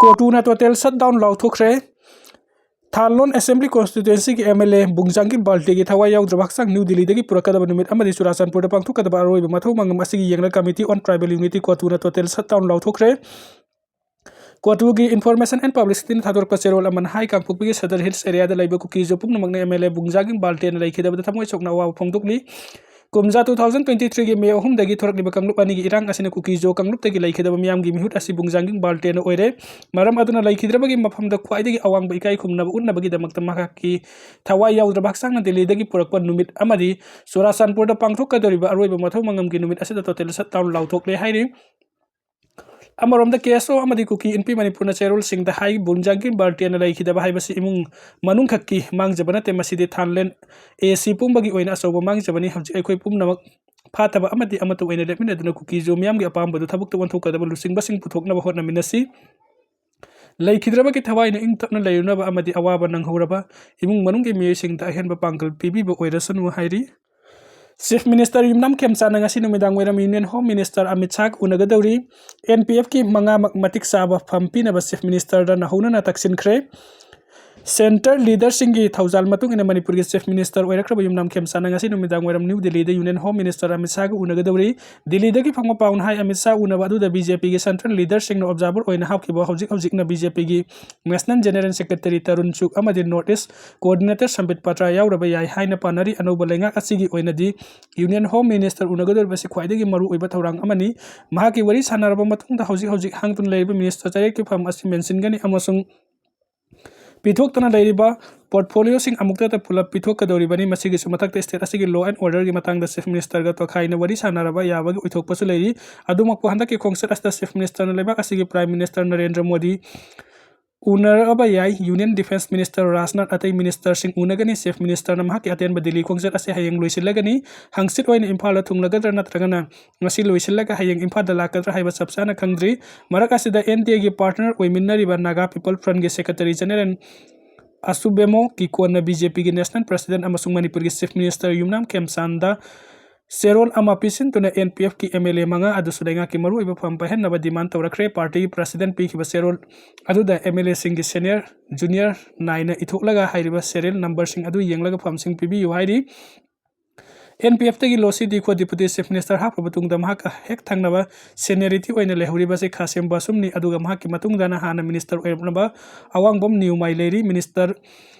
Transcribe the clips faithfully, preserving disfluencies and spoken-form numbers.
ꯀꯣꯇꯨꯅ total shutdown ꯂꯥꯎꯊꯣꯛꯈ꯭ꯔꯦ꯫ ꯊꯥꯂꯣꯟ Assembly Constituency ꯒꯤ M L A ꯕꯨꯡꯖꯥꯡꯒꯤꯝ ꯕꯥꯜꯇꯦꯒꯤ ꯊꯋꯥꯏ ꯌꯥꯎꯗ꯭ꯔꯕ ꯍꯛꯆꯥꯡ ꯅ꯭ꯌꯨ ꯗꯤꯜꯂꯤꯗꯒꯤ ꯄꯨꯔꯛꯀꯗꯕ ꯅꯨꯃꯤꯠ ꯑꯃꯗꯤ ꯆꯨꯔꯥꯆꯥꯟꯄꯨꯔꯗ ꯄꯥꯡꯊꯣꯛꯀꯗꯕ ꯑꯔꯣꯏꯕ ꯃꯊꯧ ꯃꯉꯝ ꯑꯁꯤꯒꯤ ꯌꯦꯡꯂꯒ Committee on Tribal Unity ꯀꯣꯇꯨꯅ total shutdown ꯂꯥꯎꯊꯣꯛꯈ꯭ꯔꯦ꯫ ꯀꯣꯇꯨꯒꯤ Information and Publicity ꯅ ꯊꯥꯗꯣꯔꯛꯄ ꯆꯦꯔꯣꯜ ꯑꯃꯅ ꯍꯥꯏ, ꯀꯥꯡꯄꯣꯛꯄꯤꯒꯤ ꯁꯗꯔ ꯍꯤꯜꯁ ꯑꯦꯔꯤꯌꯥꯗ ꯂꯩꯕ ꯀꯨꯀꯤꯖꯨ ꯄꯨꯝꯅꯃꯛꯅ M L A ꯕꯨꯡꯖꯥꯒꯤꯡ ꯕꯥꯜꯇꯦꯅ ꯂꯩꯈꯤꯗꯕꯗ ꯊꯃꯣꯏ ꯁꯣꯛꯅ ꯑꯋꯥꯕ ꯐꯣꯡꯗꯣꯛꯂꯤ꯫ ꯀꯨꯝꯖꯥ two thousand twenty three ꯒꯤ ꯃꯦ ꯑꯍꯨꯝꯗꯒꯤ ꯊꯣꯔꯛꯂꯤꯕ ꯀꯥꯡꯂꯨꯞ ꯑꯅꯤꯒꯤ ꯏꯔꯥꯡ ꯑꯁꯤꯅ ꯀꯨꯀꯤꯖꯨ ꯀꯥꯡꯂꯨꯞꯇꯒꯤ ꯂꯩꯈꯤꯗꯕ ꯃꯤꯌꯥꯝꯒꯤ ꯃꯤꯍꯨꯠ ꯑꯁꯤ ꯕꯨꯡꯖꯥꯒꯤꯡ ꯕꯥꯜꯇꯦꯅ ꯑꯣꯏꯔꯦ꯫ ꯃꯔꯝ ꯑꯗꯨꯅ ꯂꯩꯈꯤꯗ꯭ꯔꯕꯒꯤ ꯃꯐꯝꯗ ꯈ꯭ꯋꯥꯏꯗꯒꯤ ꯑꯋꯥꯡꯕ ꯏꯀꯥꯏ ꯈꯨꯝꯅꯕ ꯎꯠꯅꯕꯒꯤꯗꯃꯛꯇ ꯃꯍꯥꯛꯀꯤ ꯊꯋꯥꯏ ꯌꯥꯎꯗ꯭ꯔꯕ ꯍꯛꯆꯥꯡꯅ ꯗꯤꯜꯂꯤꯗꯒꯤ ꯄꯨꯔꯛꯄ ꯅꯨꯃꯤꯠ ꯑꯃꯗꯤ ꯆꯨꯔꯥꯆꯥꯟꯄꯨꯔꯗ ꯄꯥꯡꯊꯣꯛꯀꯗꯧꯔꯤꯕ ꯑꯔꯣꯏꯕ ꯃꯊꯧ ꯃꯉꯝꯒꯤ ꯅꯨꯃꯤꯠ ꯑꯁꯤꯗ total shutdown ꯂꯥꯎꯊꯣꯛꯂꯦ ꯍꯥꯏꯔꯤ꯫ ꯑꯃꯔꯣꯝꯗ K S O ꯑꯃꯗꯤ ꯀꯨꯀꯤ ꯏꯟꯄꯤ ꯃꯅꯤꯄꯨꯔꯅ ꯆꯦꯔꯣꯜꯁꯤꯡꯗ ꯍꯥꯏ, ꯕꯨꯡꯖꯥꯒꯤꯡ ꯕꯥꯜꯇꯦꯅ ꯂꯩꯈꯤꯗꯕ ꯍꯥꯏꯕꯁꯤ ꯏꯃꯨꯡ ꯃꯅꯨꯡꯈꯛꯀꯤ ꯃꯥꯡꯖꯕ ꯅꯠꯇꯦ, ꯃꯁꯤꯗꯤ ꯊꯥꯟꯂꯦꯟ A C ꯄꯨꯝꯕꯒꯤ ꯑꯣꯏꯅ ꯑꯆꯧꯕ ꯃꯥꯡꯖꯕꯅꯤ꯫ ꯍꯧꯖꯤꯛ ꯑꯩꯈꯣꯏ ꯄꯨꯝꯅꯃꯛ ꯐꯥꯠꯇꯕ ꯑꯃꯗꯤ ꯑꯃꯠꯇ ꯑꯣꯏꯅ ꯂꯦꯞꯃꯤꯟꯅꯗꯨꯅ ꯀꯨꯀꯤꯖꯨ ꯃꯤꯌꯥꯝꯒꯤ ꯑꯄꯥꯝꯕꯗꯨ ꯊꯕꯛꯇ ꯑꯣꯟꯊꯣꯛꯀꯗꯕ ꯂꯨꯆꯤꯡꯕꯁꯤꯡ ꯄꯨꯊꯣꯛꯅꯕ ꯍꯣꯠꯅꯃꯤꯟꯅꯁꯤ꯫ ꯂꯩꯈꯤꯗ꯭ꯔꯕꯒꯤ ꯊꯋꯥꯏꯅ ꯏꯪ ꯇꯞꯅ ꯂꯩꯔꯨꯅꯕ ꯑꯃꯗꯤ ꯑꯋꯥꯕ ꯅꯪꯍꯧꯔꯕ ꯏꯃꯨꯡ ꯃꯅꯨꯡꯒꯤ ꯃꯤꯑꯣꯏꯁꯤꯡꯗ ꯑꯍꯦꯟꯕ ꯄꯥꯡꯒꯜ ꯄꯤꯕꯤꯕ ꯑꯣꯏꯔꯁꯅꯨ ꯍꯥꯏꯔꯤ꯫ Chief Minister ꯌꯨꯝꯅꯥꯝ ꯈꯦꯝꯆꯥꯟꯅ ꯉꯁꯤ ꯅꯨꯃꯤꯗꯥꯡ ꯋꯥꯏꯔꯝ Union Home Minister Amit ꯁꯥꯍꯒ ꯎꯅꯒꯗꯧꯔꯤ꯫ N P F ꯀꯤ ꯃꯉꯥꯃꯛ ꯃꯇꯤꯛ ꯆꯥꯕ ꯐꯝ ꯄꯤꯅꯕ Chief Minister ꯗ ꯍꯧꯅꯅ ꯇꯛꯁꯤꯟꯈ꯭ꯔꯦ꯫ Central leader ꯁꯤꯡꯒꯤ ꯊꯧꯖꯥꯜ ꯃꯇꯨꯡ ꯏꯟꯅ ꯃꯅꯤꯄꯨꯔꯒꯤ Chief Minister ꯑꯣꯏꯔꯛꯈ꯭ꯔꯕ ꯌꯨꯝꯅꯥꯝ ꯈꯦꯝꯆꯥꯟꯅ ꯉꯁꯤ ꯅꯨꯃꯤꯗꯥꯡ ꯋꯥꯏꯔꯝ ꯅ꯭ꯌꯨ ꯗꯤꯜꯂꯤꯗ Union Home Minister ꯑꯃꯤꯠ ꯁꯥꯍꯒ ꯎꯅꯒꯗꯧꯔꯤ꯫ ꯗꯤꯜꯂꯤꯗꯒꯤ ꯐꯪꯕ ꯄꯥꯎꯅ ꯍꯥꯏ, ꯑꯃꯤꯠ ꯁꯥꯍ ꯎꯅꯕ ꯑꯗꯨꯗ B J P ꯒꯤ central leader ꯁꯤꯡꯅ observer ꯑꯣꯏꯅ ꯍꯥꯞꯈꯤꯕ ꯍꯧꯖꯤꯛ ꯍꯧꯖꯤꯛꯅ B J P ꯒꯤ National General Secretary ꯇꯔꯨꯟ ꯆꯨꯒ ꯑꯃꯗꯤ North East Coordinator ꯁꯝꯕꯤꯠ ꯄꯥꯇ꯭ꯔꯥ ꯌꯥꯎꯔꯕ ꯌꯥꯏ ꯍꯥꯏꯅ ꯄꯥꯅꯔꯤ꯫ ꯑꯅꯧꯕ ꯂꯩꯉꯥꯛ ꯑꯁꯤꯒꯤ ꯑꯣꯏꯅꯗꯤ Union Home Minister ꯎꯅꯒꯗꯧꯔꯤꯕ ꯑꯁꯤ ꯈ꯭ꯋꯥꯏꯗꯒꯤ ꯃꯔꯨꯑꯣꯏꯕ ꯊꯧꯔꯥꯡ ꯑꯃꯅꯤ꯫ ꯃꯍꯥꯛꯀꯤ ꯋꯥꯔꯤ ꯁꯥꯟꯅꯔꯕ ꯃꯇꯨꯡꯗ ꯍꯧꯖꯤꯛ ꯍꯧꯖꯤꯛ ꯍꯥꯡꯗꯨꯅ ꯂꯩꯔꯤꯕ minister ꯇꯔꯦꯠꯀꯤ ꯐꯝ ꯑꯁꯤ ꯃꯦꯟꯁꯤꯟꯒꯅꯤ ꯑꯃꯁꯨꯡ ꯄꯤꯊꯣꯛꯇꯅ ꯂꯩꯔꯤꯕ portfolio ꯁꯤꯡ ꯑꯃꯨꯛꯇꯗ ꯄꯨꯂꯞ ꯄꯤꯊꯣꯛꯀꯗꯧꯔꯤꯕꯅꯤ꯫ ꯃꯁꯤꯒꯤꯁꯨ ꯃꯊꯛꯇ state ꯑꯁꯤꯒꯤ law and order ꯒꯤ ꯃꯇꯥꯡꯗ Chief Minister ꯒ ꯇꯣꯈꯥꯏꯅ ꯋꯥꯔꯤ ꯁꯥꯟꯅꯔꯕ ꯌꯥꯕꯒꯤ ꯑꯣꯏꯊꯣꯛꯄꯁꯨ ꯂꯩꯔꯤ꯫ ꯑꯗꯨꯃꯛꯄꯨ ꯍꯟꯗꯛꯀꯤ ꯈꯣꯡꯆꯠ ꯑꯁꯤꯗ Chief Minister ꯅ ꯂꯩꯕꯥꯛ ꯑꯁꯤꯒꯤ Prime Minister ꯅꯔꯦꯟꯗ꯭ꯔ ꯃꯣꯗꯤ ꯎꯅꯔꯛꯑꯕ ꯌꯥꯏ꯫ Union Defence Minister ꯔꯥꯖꯅꯥꯊ, ꯑꯇꯩ minister ꯁꯤꯡ ꯎꯅꯒꯅꯤ꯫ Chief Minister ꯅ ꯃꯍꯥꯛꯀꯤ ꯑꯇꯦꯟꯕ ꯗꯤꯜꯂꯤ ꯈꯣꯡꯆꯠ ꯑꯁꯤ ꯍꯌꯦꯡ ꯂꯣꯏꯁꯤꯜꯂꯒꯅꯤ꯫ ꯍꯪꯆꯤꯠ ꯑꯣꯏꯅ ꯏꯝꯐꯥꯜꯗ ꯊꯨꯡꯂꯒꯗ꯭ꯔꯥ ꯅꯠꯇ꯭ꯔꯒꯅ ꯉꯁꯤ ꯂꯣꯏꯁꯤꯜꯂꯒ ꯍꯌꯦꯡ ꯏꯝꯐꯥꯜꯗ ꯂꯥꯛꯀꯗ꯭ꯔꯥ ꯍꯥꯏꯕ ꯆꯞ ꯆꯥꯅ ꯈꯪꯗ꯭ꯔꯤ꯫ ꯃꯔꯛ ꯑꯁꯤꯗ N D A ꯒꯤ partner ꯑꯣꯏꯃꯤꯟꯅꯔꯤꯕ Naga People Front ꯀꯤ Secretary General ꯑꯁꯨꯕꯦꯃꯣ ꯀꯤꯀꯣꯟꯅ B J P ꯒꯤ National President ꯑꯃꯁꯨꯡ ꯃꯅꯤꯄꯨꯔꯒꯤ Chief Minister ꯌꯨꯝꯅꯥꯝ ꯈꯦꯝꯆꯥꯟꯗ ꯆꯦꯔꯣꯜ ꯑꯃ ꯄꯤꯁꯤꯟꯗꯨꯅ N P F ꯀꯤ M L A ꯃꯉꯥ ꯑꯗꯨꯁꯨ ꯂꯩꯉꯥꯛꯀꯤ ꯃꯔꯨꯑꯣꯏꯕ ꯐꯝ ꯄꯥꯏꯍꯟꯅꯕ demand ꯇꯧꯔꯛꯈ꯭ꯔꯦ꯫ Party ꯒꯤ president ꯄꯤꯈꯤꯕ ꯆꯦꯔꯣꯜ ꯑꯗꯨꯗ M L A ꯁꯤꯡꯒꯤ senior, junior ꯅꯥꯏꯅ ꯏꯊꯣꯛꯂꯒ ꯍꯥꯏꯔꯤꯕ serial number ꯁꯤꯡ ꯑꯗꯨ ꯌꯦꯡꯂꯒ ꯐꯝꯁꯤꯡ ꯄꯤꯕꯤꯌꯨ ꯍꯥꯏꯔꯤ꯫ N P F ꯇꯒꯤ ꯂꯣꯁꯤ ꯗꯤꯈꯣ Deputy Chief Minister ꯍꯥꯞꯄ ꯃꯇꯨꯡꯗ ꯃꯍꯥꯛꯀ ꯍꯦꯛ ꯊꯪꯅꯕ seniority ꯑꯣꯏꯅ ꯂꯩꯍꯧꯔꯤꯕꯁꯤ ꯈꯥꯁꯦꯝ ꯕꯥꯁꯨꯝꯅꯤ, ꯑꯗꯨꯒ ꯃꯍꯥꯛꯀꯤ ꯃꯇꯨꯡꯗꯅ ꯍꯥꯟꯅ minister ꯑꯣꯏꯔꯝꯂꯕ ꯑꯋꯥꯡꯕꯝ ꯅꯤꯎꯃꯥꯏ ꯂꯩꯔꯤ꯫ Minister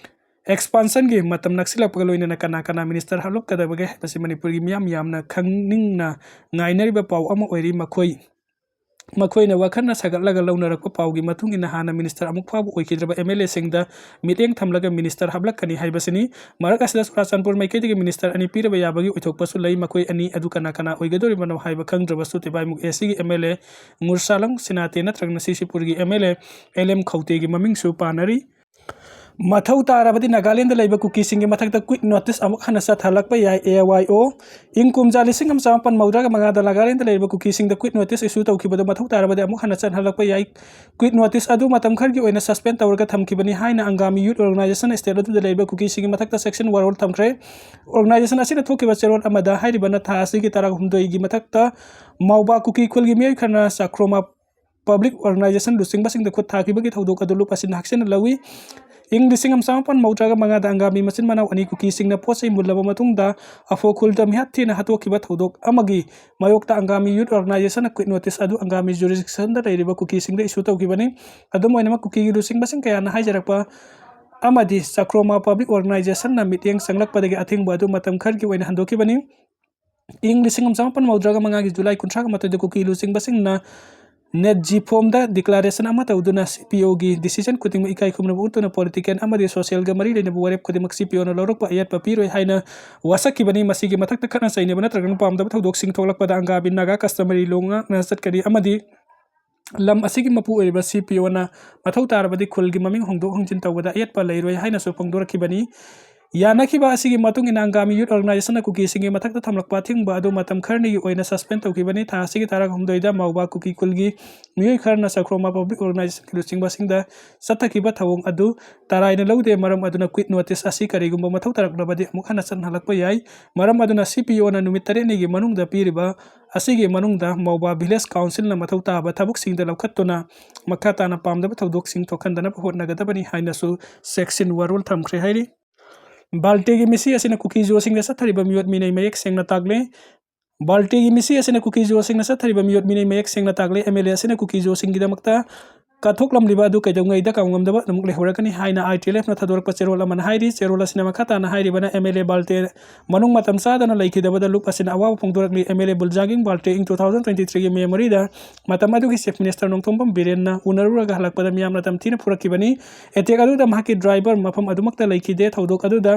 expansion ꯒꯤ ꯃꯇꯝ ꯅꯛꯁꯤꯜꯂꯛꯄꯒ ꯂꯣꯏꯅꯅ ꯀꯅꯥ ꯀꯅꯥ minister ꯍꯥꯞꯂꯛꯀꯗꯕꯒꯦ ꯍꯥꯏꯕꯁꯤ ꯃꯅꯤꯄꯨꯔꯒꯤ ꯃꯤꯌꯥꯝ ꯌꯥꯝꯅ ꯈꯪꯅꯤꯡꯅ ꯉꯥꯏꯅꯔꯤꯕ ꯄꯥꯎ ꯑꯃ ꯑꯣꯏꯔꯤ꯫ ꯃꯈꯣꯏ, ꯃꯈꯣꯏꯅ ꯋꯥꯈꯜꯅ ꯁꯥꯒꯠꯂꯒ ꯂꯧꯅꯔꯛꯄ ꯄꯥꯎꯒꯤ ꯃꯇꯨꯡ ꯏꯟꯅ ꯍꯥꯟꯅ minister ꯑꯃꯨꯛ ꯐꯥꯎꯕ ꯑꯣꯏꯈꯤꯗ꯭ꯔꯕ M L A ꯁꯤꯡꯗ ꯃꯤꯠꯌꯦꯡ ꯊꯝꯂꯒ minister ꯍꯥꯞꯂꯛꯀꯅꯤ ꯍꯥꯏꯕꯁꯤꯅꯤ꯫ ꯃꯔꯛ ꯑꯁꯤꯗ ꯆꯨꯔꯥꯆꯥꯟꯄꯨꯔ ꯃꯥꯏꯀꯩꯗꯒꯤ minister ꯑꯅꯤ ꯄꯤꯔꯕ ꯌꯥꯕꯒꯤ ꯑꯣꯏꯊꯣꯛꯄꯁꯨ ꯂꯩ꯫ ꯃꯈꯣꯏ ꯑꯅꯤ ꯑꯗꯨ ꯀꯅꯥ ꯀꯅꯥ ꯑꯣꯏꯒꯗꯧꯔꯤꯕꯅꯣ ꯍꯥꯏꯕ ꯈꯪꯗ꯭ꯔꯕꯁꯨ ꯇꯤꯕꯥꯏꯃꯨꯛ A C ꯒꯤ M L A ꯉꯨꯔꯁꯥꯂꯪ ꯁꯤꯅꯥꯇꯦ ꯅꯠꯇ꯭ꯔꯒꯅ ꯁꯤꯁꯤꯄꯨꯔꯒꯤ M L A L M ꯈꯧꯇꯦꯒꯤ ꯃꯃꯤꯡꯁꯨ ꯄꯥꯅꯔꯤ꯫ ꯃꯊꯧ ꯇꯥꯔꯕꯗꯤ ꯅꯥꯒꯥꯂꯦꯟꯗ ꯂꯩꯕ ꯀꯨꯀꯤꯁꯤꯡꯒꯤ ꯃꯊꯛꯇ quit notice ꯑꯃꯨꯛ ꯍꯟꯅ ꯆꯠꯍꯜꯂꯛꯄ ꯌꯥꯏ꯫ A Y O꯫ ꯏꯪ ꯀꯨꯝꯖꯥ ꯂꯤꯁꯤꯡ ꯑꯃ ꯆꯃꯥꯄꯟ ꯃꯧꯗ꯭ꯔꯥꯒ ꯃꯉꯥꯗ ꯅꯥꯒꯥꯂꯦꯟꯗ ꯂꯩꯔꯤꯕ ꯀꯨꯀꯤꯁꯤꯡꯗ quit notice issue ꯇꯧꯈꯤꯕꯗꯨ ꯃꯊꯧ ꯇꯥꯔꯕꯗꯤ ꯑꯃꯨꯛ ꯍꯟꯅ ꯆꯠꯍꯜꯂꯛꯄ ꯌꯥꯏ꯫ Quit notice ꯑꯗꯨ ꯃꯇꯝ ꯈꯔꯒꯤ ꯑꯣꯏꯅ suspend ꯇꯧꯔꯒ ꯊꯝꯈꯤꯕꯅꯤ ꯍꯥꯏꯅ ꯑꯪꯒꯥꯃꯤ Youth Organization state ꯑꯗꯨꯗ ꯂꯩꯔꯤꯕ ꯀꯨꯀꯤꯁꯤꯡꯒꯤ ꯃꯊꯛꯇ section ꯋꯥꯔꯣꯜ ꯊꯝꯈ꯭ꯔꯦ꯫ Organization ꯑꯁꯤꯅ ꯊꯣꯛꯈꯤꯕ ꯆꯦꯔꯣꯜ ꯑꯃꯗ ꯍꯥꯏꯔꯤꯕꯅ ꯊꯥ ꯑꯁꯤꯒꯤ ꯇꯔꯥꯍꯨꯝꯗꯣꯏꯒꯤ ꯃꯊꯛꯇ ꯃꯥꯎꯕꯥ ꯀꯨꯀꯤ ꯈꯨꯜꯒꯤ ꯃꯤꯑꯣꯏ ꯈꯔꯅ ꯆꯥꯀ꯭ꯔꯣꯃꯥ Public Organization ꯂꯨꯆꯤꯡꯕꯁꯤꯡꯗ ꯈꯨꯠ ꯊꯥꯈꯤꯕꯒꯤ ꯊꯧꯗꯣꯛ ꯑꯗꯨ ꯂꯨꯞ ꯑꯁꯤꯅ ꯍꯛꯆꯤꯟꯅ ꯂꯧꯏ꯫ ꯏꯪ ꯂꯤꯁꯤꯡ ꯑꯃ ꯆꯃꯥꯄꯟ ꯃꯧꯗ꯭ꯔꯥꯒ ꯃꯉꯥꯗ ꯑꯪꯒꯥꯃꯤ ꯃꯆꯤꯟ ꯃꯅꯥꯎ ꯑꯅꯤ ꯀꯨꯀꯤꯁꯤꯡꯅ ꯄꯣꯠ ꯆꯩ ꯃꯨꯜꯂꯕ ꯃꯇꯨꯡꯗ ꯑꯐꯣ ꯈꯨꯜꯗ ꯃꯤꯍꯥꯠ ꯊꯤꯅ ꯍꯥꯠꯇꯣꯛꯈꯤꯕ ꯊꯧꯗꯣꯛ ꯑꯃꯒꯤ ꯃꯥꯌꯣꯛꯇ ꯑꯪꯒꯥꯃꯤ Youth Organization ꯅ quit notice ꯑꯗꯨ ꯑꯪꯒꯥꯃꯤ jurisdiction ꯗ ꯂꯩꯔꯤꯕ ꯀꯨꯀꯤꯁꯤꯡꯗ issue ꯇꯧꯈꯤꯕꯅꯤ꯫ ꯑꯗꯨꯝ ꯑꯣꯏꯅꯃꯛ, ꯀꯨꯀꯤꯒꯤ ꯂꯨꯆꯤꯡꯕꯁꯤꯡ ꯀꯌꯥꯅ ꯍꯥꯏꯖꯔꯛꯄ ꯑꯃꯗꯤ ꯆꯥꯀ꯭ꯔꯣꯃꯥ Public Organization ꯅ ꯃꯤꯠꯌꯦꯡ ꯆꯪꯂꯛꯄꯗꯒꯤ ꯑꯊꯤꯡꯕ ꯑꯗꯨ ꯃꯇꯝ ꯈꯔꯒꯤ ꯑꯣꯏꯅ ꯍꯟꯗꯣꯛꯈꯤꯕꯅꯤ꯫ ꯏꯪ ꯂꯤꯁꯤꯡ ꯑꯃ ꯆꯃꯥꯄꯟ ꯃꯧꯗ꯭ꯔꯥꯒ ꯃꯉꯥꯒꯤ ꯖꯨꯂꯥꯏ ꯀꯨꯟꯊ꯭ꯔꯥꯒ ꯃꯥꯊꯣꯏꯗ ꯀꯨꯀꯤ ꯂꯨꯆꯤꯡꯕꯁꯤꯡꯅ ꯅꯦꯠꯖꯤꯐꯣꯝꯗ declaration ꯑꯃ ꯇꯧꯗꯨꯅ C P O ꯒꯤ decision ꯈꯨꯗꯤꯡꯃꯛ ꯏꯀꯥꯏ ꯈꯨꯝꯅꯕ ꯎꯠꯇꯨꯅ political ꯑꯃꯗꯤ social ꯒ ꯃꯔꯤ ꯂꯩꯅꯕ ꯋꯥꯔꯦꯞ ꯈꯨꯗꯤꯡꯃꯛ C P O ꯅ ꯂꯧꯔꯛꯄ ꯑꯌꯦꯠꯄ ꯄꯤꯔꯣꯏ ꯍꯥꯏꯅ ꯋꯥꯁꯛꯈꯤꯕꯅꯤ꯫ ꯃꯁꯤꯒꯤ ꯃꯊꯛꯇ ꯈꯠꯅ ꯆꯩꯅꯕ ꯅꯠꯇ꯭ꯔꯒꯅ ꯄꯥꯝꯗꯕ ꯊꯧꯗꯣꯛꯁꯤꯡ ꯊꯣꯛꯂꯛꯄꯗ ꯑꯪꯒꯥꯃꯤ ꯅꯥꯒꯥ customary law ꯉꯥꯛꯅ ꯆꯠꯀꯅꯤ ꯑꯃꯗꯤ ꯂꯝ ꯑꯁꯤꯒꯤ ꯃꯄꯨ ꯑꯣꯏꯔꯤꯕ C P O ꯅ ꯃꯊꯧ ꯇꯥꯔꯕꯗꯤ ꯈꯨꯜꯒꯤ ꯃꯃꯤꯡ ꯍꯣꯡꯗꯣꯛ ꯍꯣꯡꯖꯤꯟ ꯇꯧꯕꯗ ꯑꯌꯦꯠꯄ ꯂꯩꯔꯣꯏ ꯍꯥꯏꯅꯁꯨ ꯐꯣꯡꯗꯣꯔꯛꯈꯤꯕꯅꯤ꯫ ꯌꯥꯅꯈꯤꯕ ꯑꯁꯤꯒꯤ ꯃꯇꯨꯡ ꯏꯟꯅ ꯑꯪꯒꯥꯃꯤ ꯌꯨꯠ ꯑꯣꯔꯒꯅꯥꯏꯖꯦꯁꯟꯅ ꯀꯨꯀꯤꯁꯤꯡꯒꯤ ꯃꯊꯛꯇ ꯊꯝꯂꯛꯄ ꯑꯊꯤꯡꯕ ꯑꯗꯨ ꯃꯇꯝ ꯈꯔꯅꯤꯒꯤ ꯑꯣꯏꯅ ꯁꯁꯄꯦꯟ ꯇꯧꯈꯤꯕꯅꯤ꯫ ꯊꯥ ꯑꯁꯤꯒꯤ ꯇꯔꯥꯍꯨꯝꯗꯣꯏꯗ ꯃꯥꯎꯕꯥ ꯀꯨꯀꯤ ꯈꯨꯜꯒꯤ ꯃꯤꯑꯣꯏ ꯈꯔꯅ ꯁꯈ꯭ꯔꯣꯃꯥ ꯄꯕ꯭ꯂꯤꯛ ꯑꯣꯔꯒꯅꯥꯏꯖꯦꯁꯟꯒꯤ ꯂꯨꯆꯤꯡꯕꯁꯤꯡꯗ ꯆꯠꯊꯈꯤꯕ ꯊꯧꯑꯣꯡ ꯑꯗꯨ ꯇꯔꯥꯏꯅ ꯂꯧꯗꯦ꯫ ꯃꯔꯝ ꯑꯗꯨꯅ ꯀ꯭ꯋꯤꯠ ꯅꯣꯇꯤꯁ ꯑꯁꯤ ꯀꯔꯤꯒꯨꯝꯕ ꯃꯊꯧ ꯇꯥꯔꯛꯂꯕꯗꯤ ꯑꯃꯨꯛ ꯍꯟꯅ ꯆꯠꯅꯍꯜꯂꯛꯄ ꯌꯥꯏ꯫ ꯃꯔꯝ ꯑꯗꯨꯅ ꯁꯤ ꯄꯤ ꯑꯣꯅ ꯅꯨꯃꯤꯠ ꯇꯔꯦꯠꯅꯤꯒꯤ ꯃꯅꯨꯡꯗ ꯄꯤꯔꯤꯕ ꯑꯁꯤꯒꯤ ꯃꯅꯨꯡꯗ ꯃꯥꯎꯕꯥ ꯚꯤꯂꯦꯖ ꯀꯥꯎꯟꯁꯤꯜꯅ ꯃꯊꯧ ꯇꯥꯕ ꯊꯕꯛꯁꯤꯡꯗ ꯂꯧꯈꯠꯇꯨꯅ ꯃꯈꯥ ꯇꯥꯅ ꯄꯥꯝꯗꯕ ꯊꯧꯗꯣꯛꯁꯤꯡ ꯊꯣꯛꯍꯟꯗꯅꯕ ꯍꯣꯠꯅꯒꯗꯕꯅꯤ ꯍꯥꯏꯅꯁꯨ ꯆꯦꯛꯁꯤꯟ ꯋꯥꯔꯣꯜ ꯊꯝꯈ꯭ꯔꯦ ꯍꯥꯏꯔꯤ꯫ ꯕꯥꯜꯇꯦꯒꯤ ꯃꯤꯁꯤ ꯑꯁꯤꯅ ꯀꯨꯀꯤ ꯖꯣꯁꯤꯡꯗ ꯆꯠꯊꯔꯤꯕ ꯃꯤꯑꯣꯠ ꯃꯤꯅꯩ ꯃꯌꯦꯛ ꯁꯦꯡꯅ ꯇꯥꯛꯂꯦ꯫ ꯕꯥꯜꯇꯦꯒꯤ ꯃꯤꯁꯤ ꯑꯁꯤꯅ ꯀꯨꯀꯤ ꯖꯣꯁꯤꯡꯅ ꯆꯠꯊꯔꯤꯕ ꯃꯤꯑꯣꯠ ꯃꯤꯅꯩ ꯃꯌꯦꯛ ꯁꯦꯡꯅ ꯇꯥꯛꯂꯦ꯫ ꯑꯦꯝ ꯑꯦꯜ ꯑꯦ ꯑꯁꯤꯅ ꯀꯨꯀꯤ ꯖꯣꯁꯤꯡꯒꯤꯗꯃꯛꯇ ꯀꯠꯊꯣꯛꯂꯝꯂꯤꯕ ꯑꯗꯨ ꯀꯩꯗꯧꯉꯩꯗ ꯀꯥꯎꯉꯝꯗꯕ ꯑꯃꯨꯛ ꯂꯩꯍꯧꯔꯒꯅꯤ ꯍꯥꯏꯅ ꯑꯥꯏ ꯇꯤ ꯑꯦꯜ ꯑꯦꯐꯅ ꯊꯥꯗꯣꯔꯛꯄ ꯆꯦꯔꯣꯜ ꯑꯃꯅ ꯍꯥꯏꯔꯤ꯫ ꯆꯦꯔꯣꯜ ꯑꯁꯤꯅ ꯃꯈꯥ ꯇꯥꯅ ꯍꯥꯏꯔꯤꯕꯅ ꯑꯦꯝ ꯑꯦꯜ ꯑꯦ ꯕꯥꯜꯇꯦ ꯃꯅꯨꯡ ꯃꯇꯝ ꯆꯥꯗꯅ ꯂꯩꯈꯤꯗꯕꯗ ꯂꯨꯞ ꯑꯁꯤꯅ ꯑꯋꯥꯕ ꯐꯣꯡꯗꯣꯔꯛꯂꯤ꯫ ꯑꯦꯝ ꯑꯦꯜ ꯑꯦ ꯕꯨꯜꯖꯥꯒꯤꯡ ꯕꯥꯜꯇꯦ ꯏꯪ ꯇꯨ ꯊꯥꯎꯖꯟ ꯇ꯭ꯋꯦꯟꯇꯤ ꯊ꯭ꯔꯤꯒꯤ ꯃꯦ ꯃꯔꯤꯗ ꯃꯇꯝ ꯑꯗꯨꯒꯤ ꯆꯤꯐ ꯃꯤꯅꯤꯁꯇꯔ ꯅꯣꯡꯊꯣꯝꯕꯝ ꯕꯤꯔꯦꯟꯅ ꯎꯅꯔꯨꯔꯒ ꯍꯜꯂꯛꯄꯗ ꯃꯤꯌꯥꯝꯅ ꯇꯝꯊꯤꯅ ꯐꯨꯔꯛꯈꯤꯕꯅꯤ꯫ ꯑꯦꯇꯦꯛ ꯑꯗꯨꯗ ꯃꯍꯥꯛꯀꯤ ꯗ꯭ꯔꯥꯏꯚꯔ ꯃꯐꯝ ꯑꯗꯨꯃꯛꯇ ꯂꯩꯈꯤꯗꯦ꯫ ꯊꯧꯗꯣꯛ ꯑꯗꯨꯗ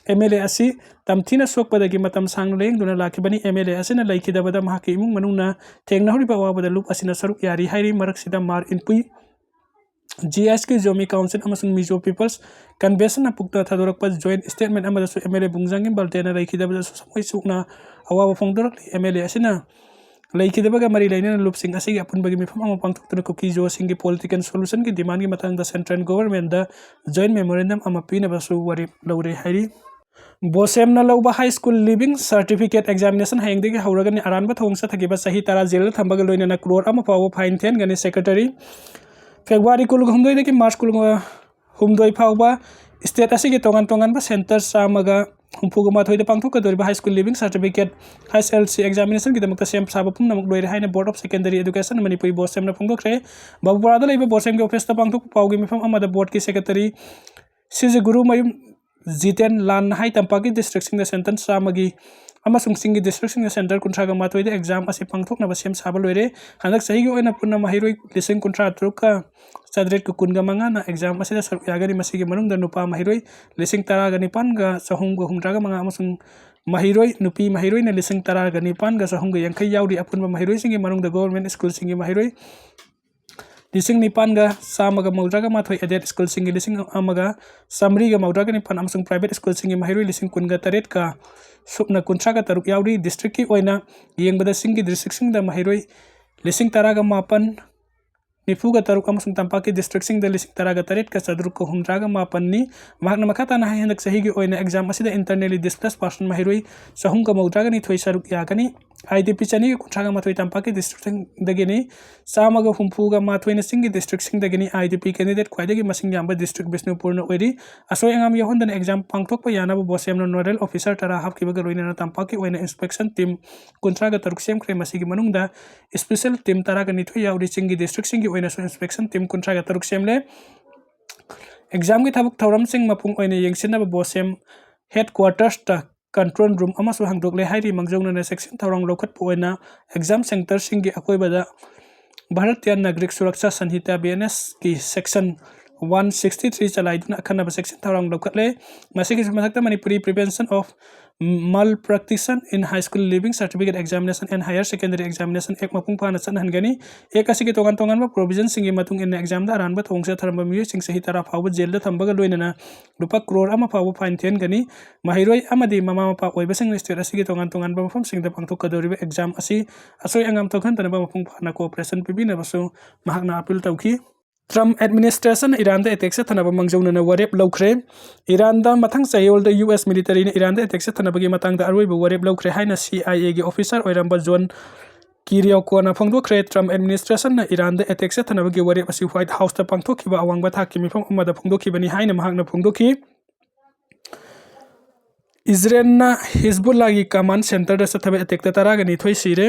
ꯑꯦꯝ ꯑꯦꯜ ꯑꯦ ꯑꯁꯤ ꯇꯝꯊꯤꯅ ꯁꯣꯛꯄꯗꯒꯤ ꯃꯇꯝ ꯁꯥꯡꯅ ꯂꯥꯌꯦꯡꯗꯨꯅ ꯂꯥꯛꯈꯤꯕꯅꯤ꯫ ꯑꯦꯝ ꯑꯦꯜ ꯑꯦ ꯑꯁꯤꯅ ꯂꯩꯈꯤꯗꯕꯗ ꯃꯍꯥꯛꯀꯤ ꯏꯃꯨꯡ ꯃꯅꯨꯡꯅ ꯊꯦꯡꯅꯍꯧꯔꯤꯕ ꯑꯋꯥꯕꯗ ꯂꯨꯞ ꯑꯁꯤꯅ ꯁꯔꯨꯛ ꯌꯥꯔꯤ ꯍꯥꯏꯔꯤ꯫ ꯃꯔꯛꯁꯤꯗ ꯃꯥꯔ ꯏꯟꯄꯨꯏ ꯖꯤ ꯑꯦꯁ ꯀꯦ ꯖꯣꯃꯤ ꯀꯥꯎꯟꯁꯤꯜ ꯑꯃꯁꯨꯡ ꯃꯤꯖꯣ ꯄꯤꯄꯜꯁ ꯀꯟꯚꯦꯟꯁꯟꯅ ꯄꯨꯛꯇ ꯊꯥꯗꯣꯔꯛꯄ ꯖꯣꯏꯟ ꯁ꯭ꯇꯦꯠꯃꯦꯟ ꯑꯃꯗꯁꯨ ꯑꯦꯝ ꯑꯦꯜ ꯑꯦ ꯕꯨꯡꯖꯥꯡꯒꯤꯝ ꯕꯥꯜꯇꯦꯅ ꯂꯩꯈꯤꯗꯕꯗꯁꯨ ꯊꯃꯣꯏ ꯁꯣꯛꯅ ꯑꯋꯥꯕ ꯐꯣꯡꯗꯣꯔꯛꯂꯤ꯫ ꯑꯦꯝ ꯑꯦꯜ ꯑꯦ ꯑꯁꯤꯅ ꯂꯩꯈꯤꯗꯕꯒ ꯃꯔꯤ ꯂꯩꯅꯅ ꯂꯨꯞꯁꯤꯡ ꯑꯁꯤꯒꯤ ꯑꯄꯨꯟꯕꯒꯤ ꯃꯤꯐꯝ ꯑꯃ ꯄꯥꯡꯊꯣꯛꯇꯨꯅ ꯀꯨꯀꯤ ꯖꯣꯁꯤꯡꯒꯤ ꯄꯣꯂꯤꯇꯤꯀꯦꯜ ꯁꯣꯂꯨꯁꯟꯒꯤ ꯗꯤꯃꯥꯟꯒꯤ ꯃꯇꯥꯡꯗ ꯁꯦꯟꯇ꯭ꯔꯦꯜ ꯒꯣꯚꯔꯟꯃꯦꯟꯗ ꯖꯣꯏꯟ ꯃꯦꯃꯣꯔꯦꯟꯗꯝ ꯑꯃ ꯄꯤꯅꯕꯁꯨ ꯋꯥꯔꯦꯞ ꯂꯧꯔꯦ ꯍꯥꯏꯔꯤ꯫ ꯕꯣꯁꯦꯝꯅ ꯂꯧꯕ high school leaving certificate examination ꯍꯌꯦꯡꯗꯒꯤ ꯍꯧꯔꯒꯅꯤ꯫ ꯑꯔꯥꯟꯕ ꯊꯧꯑꯣꯡ ꯆꯠꯊꯈꯤꯕ ꯆꯍꯤ ꯇꯔꯥ ꯖꯦꯜꯗ ꯊꯝꯕꯒ ꯂꯣꯏꯅꯅ ꯀ꯭ꯔꯣꯔ ꯑꯃ ꯐꯥꯎꯕ ꯐꯥꯏꯟ ꯊꯤꯍꯟꯒꯅꯤ꯫ ꯁꯦꯀ꯭ꯔꯦꯇꯔꯤ ꯐꯦꯕ꯭ꯔꯨꯋꯥꯔꯤ ꯀꯨꯟꯍꯨꯝꯗꯣꯏꯗꯒꯤ ꯃꯥꯔꯆ ꯀꯨꯟꯍꯨꯝꯗꯣꯏ ꯐꯥꯎꯕ ꯁ꯭ꯇꯦꯠ ꯑꯁꯤꯒꯤ ꯇꯣꯉꯥꯟ ꯇꯣꯉꯥꯟꯕ ꯁꯦꯟꯇꯔ ꯆꯥꯝꯃꯒ ꯍꯨꯝꯐꯨꯒ ꯃꯥꯊꯣꯏꯗ ꯄꯥꯡꯊꯣꯛꯀꯗꯧꯔꯤꯕ high school leaving certificate, H L C, ꯑꯦꯛꯖꯥꯃꯤꯅꯦꯁꯟꯒꯤꯗꯃꯛꯇ ꯁꯦꯝ ꯁꯥꯕ ꯄꯨꯝꯅꯃꯛ ꯂꯣꯏꯔꯦ ꯍꯥꯏꯅ board of secondary education Manipuri, ꯕꯣꯁꯦꯝꯅ ꯐꯣꯡꯗꯣꯛꯈ꯭ꯔꯦ꯫ ꯕꯥꯕꯨꯄꯥꯔꯥꯗ ꯂꯩꯕ ꯕꯣꯁꯦꯝꯒꯤ ꯑꯣꯐꯤꯁꯇ ꯄꯥꯡꯊꯣꯛꯄ ꯄꯥꯎꯒꯤ ꯃꯤꯐꯝ ꯑꯃꯗ ꯕꯣꯔꯗꯀꯤ ꯁꯦꯀ꯭ꯔꯦꯇꯔꯤ ꯁꯤ ꯖꯤ ꯒꯨꯔꯨꯃꯌꯨꯝ ꯖꯤꯇꯦꯟ ꯂꯥꯟꯅ ꯍꯥꯏ, ꯇꯝꯄꯥꯛꯀꯤ ꯗꯤꯁꯇ꯭ꯔꯤꯛꯁꯤꯡꯗ ꯁꯦꯟꯇꯔ ꯆꯥꯝꯃꯒꯤ ꯑꯃꯁꯨꯡ ꯆꯤꯡꯒꯤ ꯗꯤꯁꯇ꯭ꯔꯤꯛꯁꯤꯡꯗ ꯁꯦꯟꯇꯔ ꯀꯨꯟꯊ꯭ꯔꯥꯒ ꯃꯥꯊꯣꯏꯗ ꯑꯦꯛꯖꯥꯝ ꯑꯁꯤ ꯄꯥꯡꯊꯣꯛꯅꯕ ꯁꯦꯝ ꯁꯥꯕ ꯂꯣꯏꯔꯦ꯫ ꯍꯟꯗꯛ ꯆꯍꯤꯒꯤ ꯑꯣꯏꯅ ꯄꯨꯟꯅ ꯃꯍꯩꯔꯣꯏ ꯂꯤꯁꯤꯡ ꯀꯨꯟꯊ꯭ꯔꯥ ꯇꯔꯨꯛꯀ ꯆꯥꯇ꯭ꯔꯦꯠꯀ ꯀꯨꯟꯒ ꯃꯉꯥꯅ ꯑꯦꯛꯖꯥꯝ ꯑꯁꯤꯗ ꯁꯔꯨꯛ ꯌꯥꯒꯅꯤ꯫ ꯃꯁꯤꯒꯤ ꯃꯅꯨꯡꯗ ꯅꯨꯄꯥ ꯃꯍꯩꯔꯣꯏ ꯂꯤꯁꯤꯡ ꯇꯔꯥꯒ ꯅꯤꯄꯥꯟꯒ ꯆꯍꯨꯝꯒ ꯍꯨꯝꯗ꯭ꯔꯥꯒ ꯃꯉꯥ ꯑꯃꯁꯨꯡ ꯃꯍꯩꯔꯣꯏ, ꯅꯨꯄꯤ ꯃꯍꯩꯔꯣꯏꯅ ꯂꯤꯁꯤꯡ ꯇꯔꯥꯒ ꯅꯤꯄꯥꯟꯒ ꯆꯍꯨꯝꯒ ꯌꯥꯡꯈꯩ ꯌꯥꯎꯔꯤ꯫ ꯑꯄꯨꯟꯕ ꯃꯍꯩꯔꯣꯏꯁꯤꯡꯒꯤ ꯃꯅꯨꯡꯗ ꯒꯣꯚꯔꯟꯃꯦꯟꯠ ꯁ꯭ꯀꯨꯜꯁꯤꯡꯒꯤ ꯃꯍꯩꯔꯣꯏ ꯂꯤꯁꯤꯡ ꯅꯤꯄꯥꯟꯒ ꯆꯥꯝꯃꯒ ꯃꯧꯗ꯭ꯔꯥꯒ ꯃꯥꯊꯣꯏ, aided schoolꯁꯤꯡꯒꯤ ꯂꯤꯁꯤꯡ ꯑꯃꯒ ꯆꯥꯃꯔꯤꯒ ꯃꯧꯗ꯭ꯔꯥꯒ ꯅꯤꯄꯥꯟ ꯑꯃꯁꯨꯡ private schoolꯁꯤꯡꯒꯤ ꯃꯍꯩꯔꯣꯏ ꯂꯤꯁꯤꯡ ꯀꯨꯟꯒ ꯇꯔꯦꯠꯀ ꯁꯨꯞꯅ ꯀꯨꯟꯊ꯭ꯔꯥꯒ ꯇꯔꯨꯛ ꯌꯥꯎꯔꯤ꯫ Districtꯀꯤ ꯑꯣꯏꯅ ꯌꯦꯡꯕꯗ ꯆꯤꯡꯒꯤ districtꯁꯤꯡꯗ ꯃꯍꯩꯔꯣꯏ ꯂꯤꯁꯤꯡ ꯇꯔꯥꯒ ꯃꯥꯄꯟ, ꯅꯤꯐꯨꯒ ꯇꯔꯨꯛ ꯑꯃꯁꯨꯡ ꯇꯝꯄꯥꯛꯀꯤ districtꯁꯤꯡꯗ ꯂꯤꯁꯤꯡ ꯇꯔꯥꯒ ꯇꯔꯦꯠꯀ ꯆꯥꯇ꯭ꯔꯨꯛꯀ ꯍꯨꯝꯗ꯭ꯔꯥꯒ ꯃꯥꯄꯟꯅꯤ꯫ ꯃꯍꯥꯛꯅ ꯃꯈꯥ ꯇꯥꯅ ꯍꯥꯏ, ꯍꯟꯗꯛ ꯆꯍꯤꯒꯤ ꯑꯣꯏꯅ exam ꯑꯁꯤꯗ internally displaced person ꯃꯍꯩꯔꯣꯏ ꯆꯍꯨꯝꯒ ꯃꯧꯗ꯭ꯔꯥꯒ ꯅꯤꯊꯣꯏ ꯁꯔꯨꯛ ꯌꯥꯒꯅꯤ꯫ IDP ꯆꯅꯤꯒ ꯀꯨꯟꯊ꯭ꯔꯥꯒ ꯃꯥꯊꯣꯏ ꯇꯝꯄꯥꯛꯀꯤ districtꯁꯤꯡꯗꯒꯤꯅꯤ꯫ ꯆꯥꯝꯃꯒ ꯍꯨꯝꯐꯨꯒ ꯃꯥꯊꯣꯏꯅ ꯆꯤꯡꯒꯤ districtꯁꯤꯡꯗꯒꯤꯅꯤ꯫ IDP candidate ꯈ꯭ꯋꯥꯏꯗꯒꯤ ꯃꯁꯤꯡ ꯌꯥꯝꯕ district ꯕꯤꯁꯅꯨꯄꯨꯔꯅ ꯑꯣꯏꯔꯤ꯫ ꯑꯁꯣꯏ ꯑꯉꯥꯝ ꯌꯥꯎꯍꯟꯗꯅ exam ꯄꯥꯡꯊꯣꯛꯄ ꯌꯥꯅꯕ BOSEMꯅ nodal officer ꯇꯔꯥ ꯍꯥꯞꯈꯤꯕꯒ ꯂꯣꯏꯅꯅ ꯇꯝꯄꯥꯛꯀꯤ ꯑꯣꯏꯅ inspection team ꯀꯨꯟꯊ꯭ꯔꯥꯒ ꯇꯔꯨꯛ ꯁꯦꯝꯈ꯭ꯔꯦ꯫ ꯃꯁꯤꯒꯤ ꯃꯅꯨꯡꯗ special team ꯇꯔꯥꯒ ꯅꯤꯊꯣꯏ ꯌꯥꯎꯔꯤ꯫ ꯆꯤꯡꯒꯤ districtꯁꯤꯡꯒꯤ ꯑꯣꯏꯅꯁꯨ inspection team ꯀꯨꯟꯊ꯭ꯔꯥꯒ ꯇꯔꯨꯛ ꯁꯦꯝꯂꯦ꯫ Examꯒꯤ ꯊꯕꯛ ꯊꯧꯔꯝꯁꯤꯡ ꯃꯄꯨꯡ ꯑꯣꯏꯅ ꯌꯦꯡꯁꯤꯟꯅꯕ BOSEM headquartersꯇ control room ꯑꯃꯁꯨ ꯍꯥꯡꯗꯣꯛꯂꯦ ꯍꯥꯏꯔꯤ꯫ ꯃꯥꯡꯖꯧꯅꯅ ꯆꯦꯛꯁꯤꯟ ꯊꯧꯔꯥꯡ ꯂꯧꯈꯠꯄ ꯑꯣꯏꯅ exam centreꯁꯤꯡꯒꯤ ꯑꯀꯣꯏꯕꯗ Bharatiya Nagarik Suraksha Sanhita, BNSꯀꯤ section one sixty three ꯆꯂꯥꯏꯗꯨꯅ ꯑꯈꯟꯅꯕ ꯆꯦꯛꯁꯤꯟ ꯊꯧꯔꯥꯡ ꯂꯧꯈꯠꯂꯦ꯫ ꯃꯁꯤꯒꯤꯁꯨ ꯃꯊꯛꯇ Manipuri Prevention of Malpractice in High School Leaving Certificate Examination and Higher Secondary Examination Act ꯃꯄꯨꯡ ꯐꯥꯅ ꯆꯠꯅꯍꯟꯒꯅꯤ꯫ Act ꯑꯁꯤꯒꯤ ꯇꯣꯉꯥꯟ ꯇꯣꯉꯥꯟꯕ provisionꯁꯤꯡꯒꯤ ꯃꯇꯨꯡ ꯏꯟꯅ examꯗ ꯑꯔꯥꯟꯕ ꯊꯧꯑꯣꯡ ꯆꯠꯊꯔꯝꯕ ꯃꯤꯑꯣꯏꯁꯤꯡ ꯆꯍꯤ ꯇꯔꯥ ꯐꯥꯎꯕ jailꯗ ꯊꯝꯕꯒ ꯂꯣꯏꯅꯅ ꯂꯨꯄꯥ crore ꯑꯃ ꯐꯥꯎꯕ fine ꯊꯤꯍꯟꯒꯅꯤ꯫ ꯃꯍꯩꯔꯣꯏ ꯑꯃꯗꯤ ꯃꯃꯥ ꯃꯄꯥ ꯑꯣꯏꯕꯁꯤꯡꯅ state ꯑꯁꯤꯒꯤ ꯇꯣꯉꯥꯟ ꯇꯣꯉꯥꯟꯕ ꯃꯐꯝꯁꯤꯡꯗ ꯄꯥꯡꯊꯣꯛꯀꯗꯧꯔꯤꯕ exam ꯑꯁꯤ ꯑꯁꯣꯏ ꯑꯉꯥꯝ ꯊꯣꯛꯍꯟꯗꯅꯕ ꯃꯄꯨꯡ ꯐꯥꯅ cooperation ꯄꯤꯕꯤꯅꯕꯁꯨ ꯃꯍꯥꯛꯅ appeal ꯇꯧꯈꯤ꯫ Trump administrationꯅ ꯏꯔꯥꯟꯗ attack ꯆꯠꯊꯅꯕ ꯃꯥꯡꯖꯧꯅꯅ ꯋꯥꯔꯦꯞ ꯂꯧꯈ꯭ꯔꯦ꯫ ꯏꯔꯥꯟꯗ ꯃꯊꯪ ꯆꯌꯣꯜꯗ US militaryꯅ ꯏꯔꯥꯟꯗ attack ꯆꯠꯊꯅꯕꯒꯤ ꯃꯇꯥꯡꯗ ꯑꯔꯣꯏꯕ ꯋꯥꯔꯦꯞ ꯂꯧꯈ꯭ꯔꯦ ꯍꯥꯏꯅ CIAꯒꯤ officer ꯑꯣꯏꯔꯝꯕ John Kiriakoꯅ ꯐꯣꯡꯗꯣꯛꯈ꯭ꯔꯦ꯫ Trump administrationꯅ ꯏꯔꯥꯟꯗ attack ꯆꯠꯊꯅꯕꯒꯤ ꯋꯥꯔꯦꯞ ꯑꯁꯤ White Houseꯇ ꯄꯥꯡꯊꯣꯛꯈꯤꯕ ꯑꯋꯥꯡꯕ ꯊꯥꯛꯀꯤ ꯃꯤꯐꯝ ꯑꯃꯗ ꯐꯣꯡꯗꯣꯛꯈꯤꯕꯅꯤ ꯍꯥꯏꯅ ꯃꯍꯥꯛꯅ ꯐꯣꯡꯗꯣꯛꯈꯤ꯫ ꯏꯖꯔꯦꯜꯅ ꯍꯤꯖꯕꯨꯜꯂꯥꯒꯤ command centreꯗ ꯆꯠꯊꯕ attackꯇ ꯇꯔꯥꯒ ꯅꯤꯊꯣꯏ ꯁꯤꯔꯦ꯫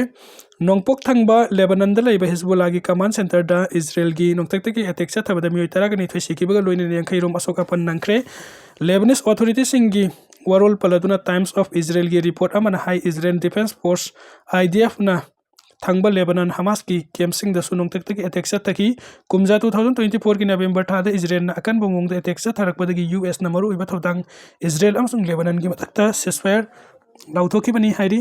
ꯅꯣꯡꯄꯣꯛ ꯊꯪꯕ ꯂꯦꯕꯅꯟꯗ ꯂꯩꯕ ꯍꯤꯖꯕꯨꯜꯂꯥꯒꯤ command centreꯗ ꯏꯖꯔꯦꯜꯒꯤ ꯅꯣꯡꯊꯛꯇꯒꯤ attack ꯆꯠꯊꯕꯗ ꯃꯤꯑꯣꯏ ꯇꯔꯥꯒ ꯅꯤꯊꯣꯏ ꯁꯤꯈꯤꯕꯒ ꯂꯣꯏꯅꯅ ꯌꯥꯡꯈꯩ ꯔꯣꯝ ꯑꯁꯣꯛ ꯑꯄꯟ ꯅꯪꯈ꯭ꯔꯦ꯫ Lebanese authorityꯁꯤꯡꯒꯤ ꯋꯥꯔꯣꯜ ꯄꯜꯂꯗꯨꯅ Times of Israelꯒꯤ report ꯑꯃꯅ ꯍꯥꯏ, Israel Defense Force, IDFꯅ ꯊꯪꯕ ꯂꯦꯕꯅꯟ ꯍꯃꯥꯁꯀꯤ campꯁꯤꯡꯗꯁꯨ ꯅꯣꯡꯊꯛꯇꯒꯤ attack ꯆꯠꯊꯈꯤ꯫ ꯀꯨꯝꯖꯥ two thousand twenty fourꯒꯤ November ꯊꯥꯗ ꯏꯖꯔꯦꯜꯅ ꯑꯀꯟꯕ ꯃꯑꯣꯡꯗ attack ꯆꯠꯊꯔꯛꯄꯗꯒꯤ USꯅ ꯃꯔꯨꯑꯣꯏꯕ ꯊꯧꯗꯥꯡ ꯏꯖꯔꯦꯜ ꯑꯃꯁꯨꯡ ꯂꯦꯕꯅꯟꯒꯤ ꯃꯊꯛꯇ ceasefire ꯂꯥꯎꯊꯣꯛꯈꯤꯕꯅꯤ ꯍꯥꯏꯔꯤ꯫